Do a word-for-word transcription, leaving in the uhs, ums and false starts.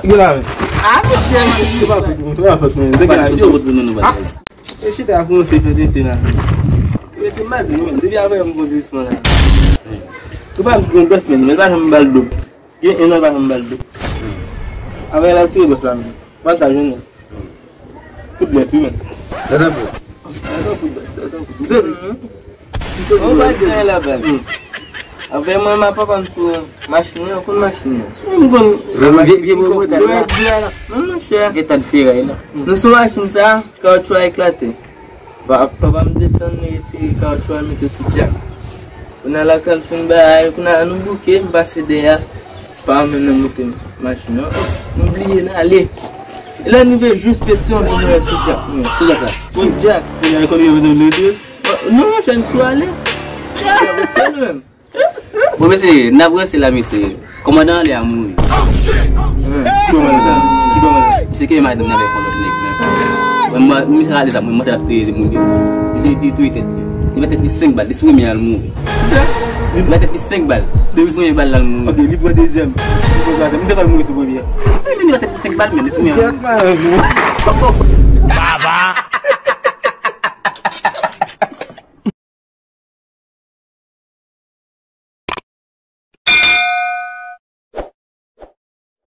Yo la, men. Ah, monchè. Se pa fòt mwen, se pa fòt mwen. Se pa fòt mwen, non, non, pa. E chita a kòmanse fè tenten la. Men se m pa di nou, men depi avè m konn zisman la. Ou pa m konn bèf, men, men pa janm ba l do. Gen en an pa janm ba l do. Avè l ap tire bèf la, men. Mwen ta jwenn. Kout bèf, wi, men. Tèt anpil. Tèt anpil. M sezi. M sezi. Ou pa di anyen la, baz. Avè mwen, ma papa m sou machin nan, konn machin nan. M konn. Vye, vye, vye mwen, mwen, tèt la. Mwen, monchè. Gen tan de feray la. Nou sou machin sa, kawotchou a eklate. Pa, papa m desann, li retire kawotchou a, mete sou djak. Kounye a lakal fin bay, kounye a nou bouke, m pase dèyè. Pa menm nan moute machin nan. M bliye l ale. E lè n rive jis Petyonvil, nou wè sou djak nou. Sou djak la? Sou djak. Kounye a, kounye a, nou mete. Non, monchè, n tou ale. N ap retire nou menm. Bon, mesye, n ap ranse la, mesye. Kòmandan an lè a mouri. Ki kòmandan? Ki kòmandan? Misye kenbe madanm nan avèk yon lòt nèg nan kay la. Mwen, mwen, misye rale zam, mwen, mwen, l ap touye moun yo. Misye, li touye tèt li. Li bay tèt li senk bal, li sou premye a, l mouri. Li bay tèt li senk bal. Li sou premye bal la, l mouri. Ok, li pran dezyèm. Li pran twazyèm. Misye pral mouri sou premye a. Li bay tèt li senk bal, men li sou premye a, l mouri. Baba.